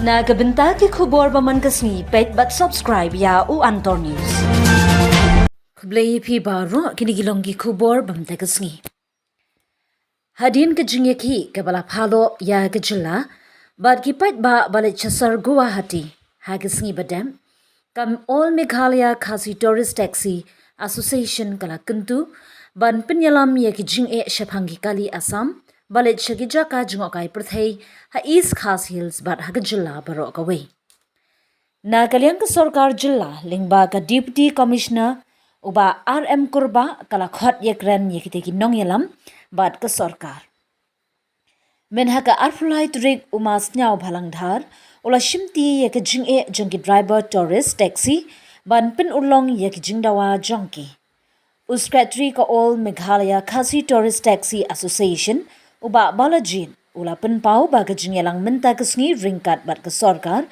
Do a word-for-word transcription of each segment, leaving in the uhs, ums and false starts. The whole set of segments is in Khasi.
Na ka bynta ki khubor ba man ka sngi, peit bad subscribe ïa u Antor News. Khublei ïa phi baroh, kine ki long ki khubor ba man ka sngi. Hadien ka jingïakhih kaba la phah ïa ka jylla bad ki paidbah ba leit sha sor Guwahati ha ka sngi ba dep, ka All Meghalaya Khasi Tourist Taxi Association ka la kyntu ban pynïalam ïa ki jingeh shaphang ki kali Assam ba leit sha ki jaka jngohkai pyrthei ha East Khasi Hills bad ha ka jylla baroh kawei. Na ka liang ka sorkar jylla lyngba ka Deputy Commissioner u Bah R M Kurbah ka la khot ïakren ïa kita ki nongïalam bad ka sorkar. Mynha ka arphew lai tarik u Ma Sniawbhalang Dhar u la shimti ïa ka jingeh jong ki driver tourist taxi ban pynurlong ïa ki jingdawa jong ki. U Secretary ka All Meghalaya Khasi Tourist Taxi Association u Bah Balajied u la pynpaw ba ka jingïalang mynta ka sngi ryngkat bad ka sorkar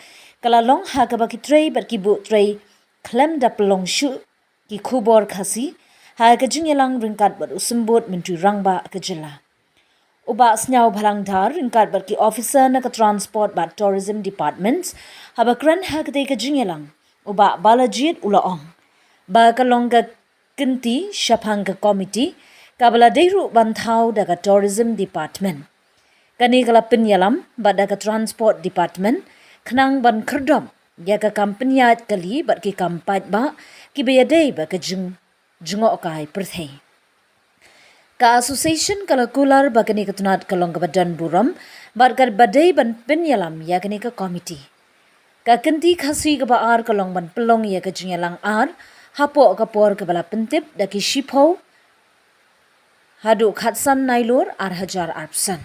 ka la long ha kaba ki trei bad ki buh trei khlem da pynlong shuh ki khubor Khasi ha ka jingïalang ryngkat bad u Symbud Myntri Rangbah ka jylla. U Bah Sniawbhalang Dhar ryngkat bad ki officer na ka Transport bad Tourism Departments haba kren ha katei ka jingïalang, u Bah Balajied u la ong ba ka long ka kynti shaphang ka komiti kaba la dei ruh ban thaw da ka Tourism Department. Kane ka la pynïalam bad da ka Transport Department khnang ban khyrdop ïa ka kam pynïaid kali bad ki kam paidbah kiba ïadei bad ka jing jngohkai pyrthei. Ka association ka la kular ba kane ka tnat ka long kaba don burom bad kaba dei ban pynïalam ïa kane ka komiti. Ka kynti Khasi kaba ar ka long ban pynlong ïa ka jingïalang ar hapoh ka por kaba la pyntip da ki shiphew haduh khatsan Nailur ar hajar arphew san,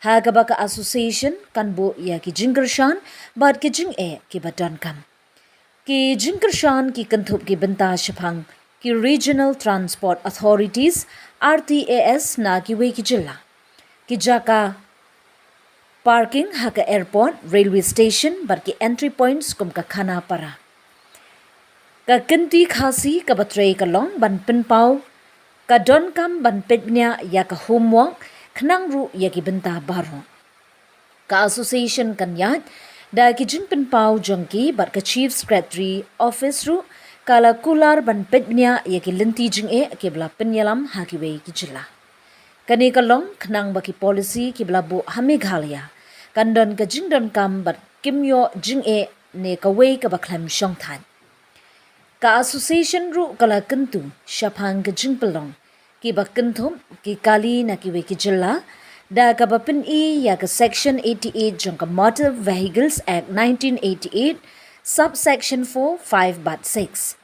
ha kaba ka association kan buh ïa ki jingkyrshan bad ki jingeh kiba donkam. Ki jingkyrshan ki kynthup ki bynta shaphang ki Regional Transport Authorities, R T A S, na kiwei ki jylla, ki jaka parking ha ka airport, railway station bad ki entry points kum ka Khanapara. Ka kynti Khasi kaba trei ka long ban pynpaw ka donkam ban peit bniah ïa ka homework khnang ruh ïa ki bynta baroh. Ka association kan ïaid da ki jingpynpaw jong ki bad ka Chief Secretary Office ruh ka la kular ban peit bniah ïa ki lynti jingeh kiba la pynïalam ha kiwei ki jylla. Kane ka long khnang ba ki policy kiba la buh ha Meghalaya kan don ka jingdonkam bad kim ïoh jingeh ne kawei kaba khlem shongthait. Ka association ruh ka la kyntu shaphang ka jingpynlong kiba kynthup ki kali na kiwei ki jylla da kaba pyni ïa ka Section eighty-eight jong ka Motor Vehicles Act nineteen eighty-eight, subsection four, five bad six,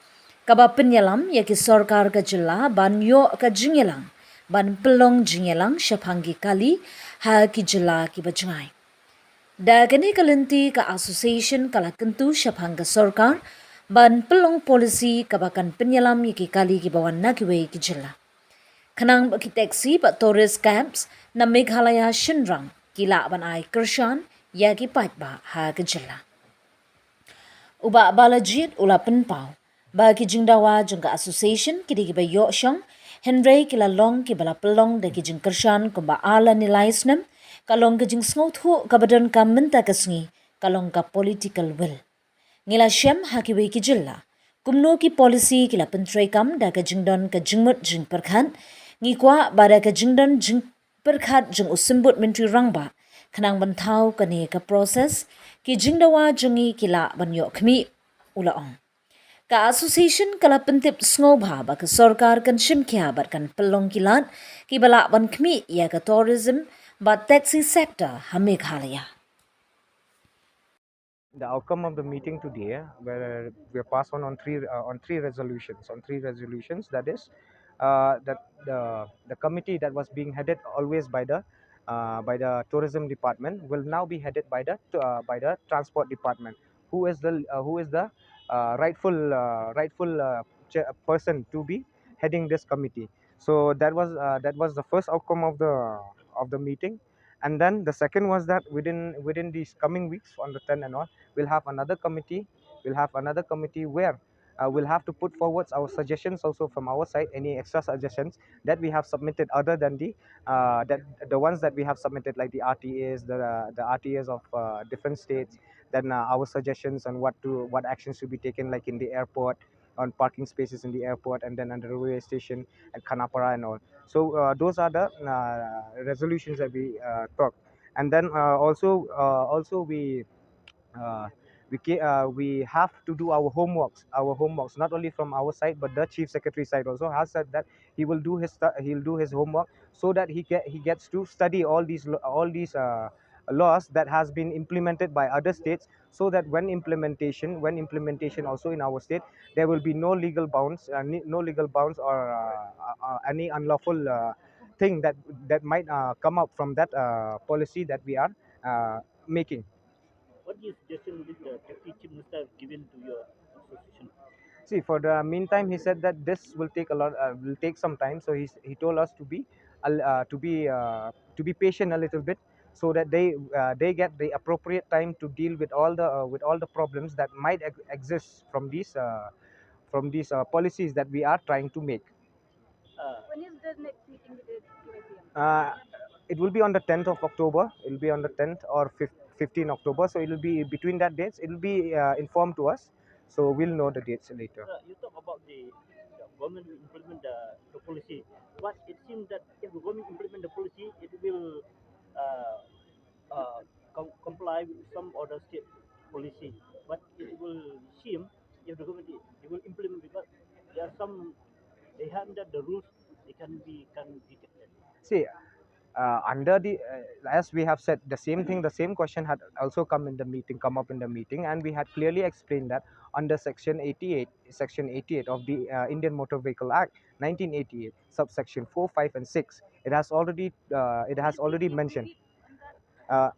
kaba pynïalam ïa ki sorkar ka jylla ban ïoh ka jingïalang ban pynlong jingïalang shaphang ki kali ha ki jylla kiba jngai. Da kane ka lynti ka association ka la kyntu shaphang ka sorkar ban pynlong policy kaba kan pynïalam ïa ki kali kiba wan na kiwei ki jylla, khnang ba ki taxi bad tourist cabs na Meghalaya shynrang ki lah ban ai kyrshan ïa ki paidbah ha ka jylla. U Bah Balajied u la pynpaw ba ki jingdawa jong ka association ki dei kiba ïoh shong, hynrei ki la long kiba la pynlong da ki jingkyrshan kumba ar lane lai snem. Ka long ka jingsngewthuh kaba donkam mynta ka sngi ka long ka political will. Ngi la shem ha kiwei ki jylla kumno ki policy ki la pyntreikam da ka jingdon ka jingmut jingpyrkhat. Ngi kwah ba da ka jingdon jingpyrkhat jong u Symbud Myntri Rangbah khnang ban thaw kane ka process, ki jingdawa jong ngi ki lah ban ïoh khmih, u la ong. Ka association ka la pyntip sngewbha ba ka sorkar kan shim khia bad kan pynlong ki lad kiba lah ban khmih ïa ka tourism bad taxi sector ha Meghalaya. The outcome of the meeting today, where we passed on on three uh, on three resolutions, on three resolutions. That is, uh, that the the committee that was being headed always by the uh, by the tourism department will now be headed by the uh, by the transport department, who is the uh, who is the uh, rightful uh, rightful uh, chair- person to be heading this committee. So that was uh, that was the first outcome of the of the meeting. And then the second was that within within these coming weeks, on the ten and all, we'll have another committee. We'll have another committee where Uh, we'll have to put forwards our suggestions also from our side, any extra suggestions that we have submitted other than the uh, that the ones that we have submitted, like the R T As, the uh, the R T As of uh, different states, then uh, our suggestions on what to what actions should be taken, like in the airport, on parking spaces in the airport, and then on the railway station at Khanapara and all. So uh, those are the uh, resolutions that we uh, talk. And then uh, also uh, also we uh, we ca- uh, we have to do our homeworks, our homeworks, not only from our side, but the chief secretary side also has said that he will do his stu- he'll do his homework, so that he get he gets to study all these lo- all these uh, laws that has been implemented by other states, so that when implementation when implementation also in our state, there will be no legal bounds uh, ni- no legal bounds or uh, uh, uh, any unlawful uh, thing that that might uh, come up from that uh, policy that we are uh, making. What is the suggestion that the deputy chief minister have given to your association? See, for the meantime, he said that this will take a lot, uh, will take some time. So he he told us to be, uh, to be, uh, to be patient a little bit, so that they uh, they get the appropriate time to deal with all the uh, with all the problems that might ex- exist from these uh, from these uh, policies that we are trying to make. Uh, When is the next meeting with the T Y P M? Uh, it will be on the tenth of October. It will be on the tenth or fif- fifteen October. So it will be between that dates. It will be uh, informed to us. So we'll know the dates later. uh, you talk about the, the government will implement the, the policy. But it seems that if the government implement the policy, it will uh, uh, com- comply with some other state policy. But it will seem if the government they will implement because there are some they have that the rules they can be can be detected. See, uh, under the uh, as we have said the same thing, the same question had also come in the meeting, come up in the meeting, and we had clearly explained that under section eighty-eight, section eighty-eight of the uh, Indian Motor Vehicle Act nineteen eighty-eight, subsection four, five, and six, it has already uh, it has already mentioned. Uh,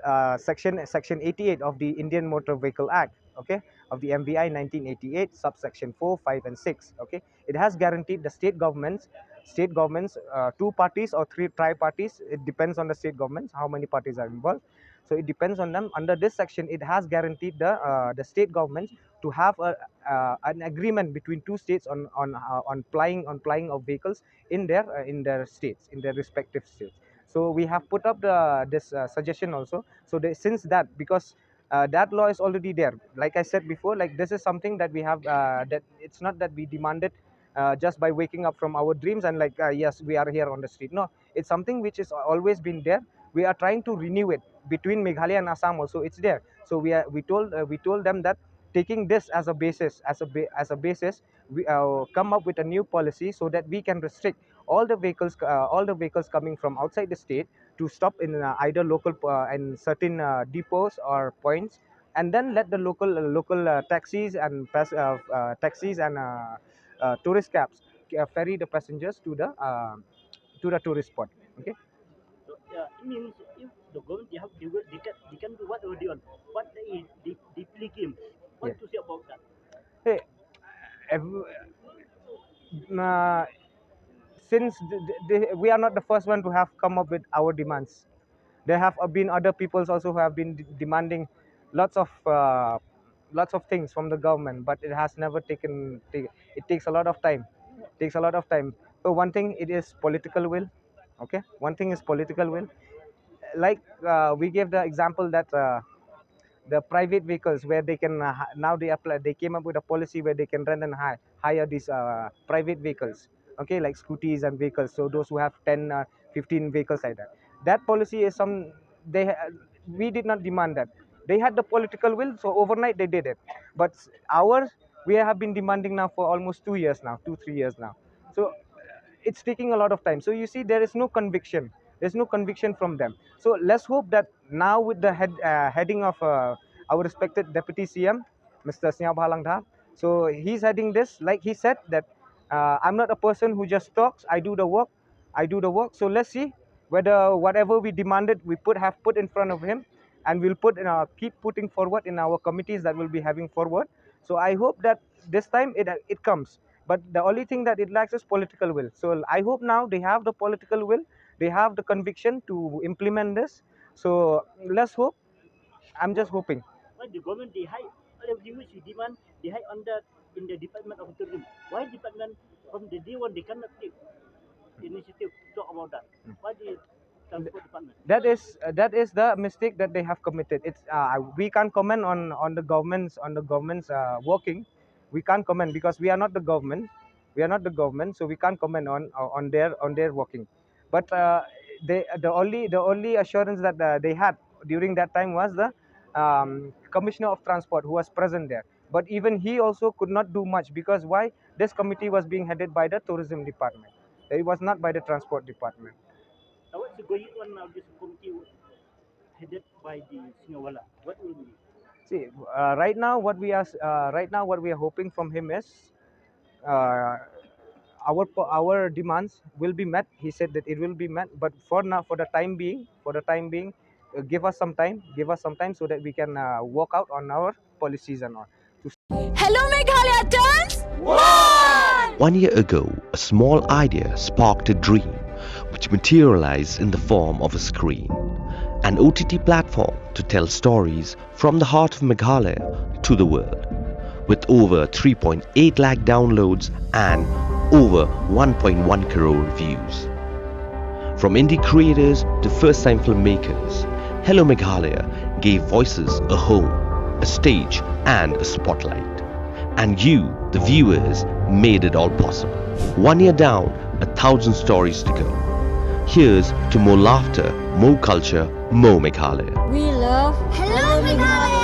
uh, section section eighty-eight of the Indian Motor Vehicle Act, okay, of the M V I nineteen eighty-eight, subsection four, five, and six. Okay, it has guaranteed the state governments, state governments, uh, two parties or three tri-parties. It depends on the state governments how many parties are involved. So it depends on them. Under this section, it has guaranteed the uh, the state governments to have a, uh, an agreement between two states on on uh, on plying on plying of vehicles in their uh, in their states, in their respective states. So we have put up the this uh, suggestion also. So they, since that, because uh, that law is already there, like I said before, like, this is something that we have uh, that it's not that we demanded uh, just by waking up from our dreams and, like, uh, yes, we are here on the street. No, it's something which is always been there. We are trying to renew it. Between Meghalaya and Assam also, it's there. So we are we told uh, we told them that taking this as a basis as a ba- as a basis, we uh, come up with a new policy so that we can restrict all the vehicles uh, all the vehicles coming from outside the state to stop in uh, either local uh, and certain uh, depots or points, and then let the local local uh, taxis and pas- uh, uh, taxis and uh, uh, tourist cabs uh, ferry the passengers to the uh, to the tourist spot. Okay. So yeah, it means if the government they have they, will, they can they can do whatever they want. What they they, they play game. What Yeah. To say about that? Hey, ev- uh, since th- th- they, we are not the first one to have come up with our demands, there have been other peoples also who have been d- demanding lots of uh, lots of things from the government, but it has never taken. ta- It takes a lot of time. Takes a lot of time. So one thing, it is political will. Okay, one thing is political will. Like uh, we gave the example that uh, the private vehicles where they can uh, ha- now they apply. They came up with a policy where they can rent and hire hire these uh, private vehicles. Okay, like scooties and vehicles. So those who have ten, uh, fifteen vehicles like that. That policy is some they ha- we did not demand that. They had the political will, so overnight they did it. But ours, we have been demanding now for almost two years now, two three years now. So it's taking a lot of time. So you see, there is no conviction. There's no conviction from them. So let's hope that now with the head uh, heading of uh, our respected deputy C M, Mister Sniawbhalang Dhar, so he's heading this. Like he said that uh, I'm not a person who just talks. I do the work. I do the work. So let's see whether whatever we demanded, we put have put in front of him, and we'll put in our, keep putting forward in our committees that we'll be having forward. So I hope that this time it it comes. But the only thing that it lacks is political will. So I hope now they have the political will, they have the conviction to implement this. So let's hope. I'm just hoping. Why the government they hide everything which you demand, they hide on the in the Department of Tourism. Why department from the day one they cannot take initiative to talk about that? Why the transport department? That is uh, that is the mistake that they have committed. It's uh, we can't comment on on the government's on the government's uh, working. We can't comment because we are not the government. We are not the government, so we can't comment on uh, on their on their working. But uh, they the only the only assurance that uh, they had during that time was the um, commissioner of transport who was present there. But even he also could not do much because why? This committee was being headed by the tourism department. It was not by the transport department. Now what's going on now? This committee was headed by the Singawala. What will be? See, uh, right now what we are uh, right now what we are hoping from him is uh, our po- our demands will be met. He said that it will be met, but for now, for the time being, for the time being, uh, give us some time, give us some time so that we can uh, work out on our policies and all. Hello Meghalaya turns one! One year ago, a small idea sparked a dream which materialized in the form of a screen, an O T T platform to tell stories from the heart of Meghalaya to the world, with over three point eight lakh downloads and over one point one crore views. From indie creators to first time filmmakers, Hello Meghalaya gave voices a home, a stage, and a spotlight. And you, the viewers, made it all possible. One year down, a thousand stories to go. Here's to more laughter, more culture, more Meghalaya. We love Hello Meghalaya!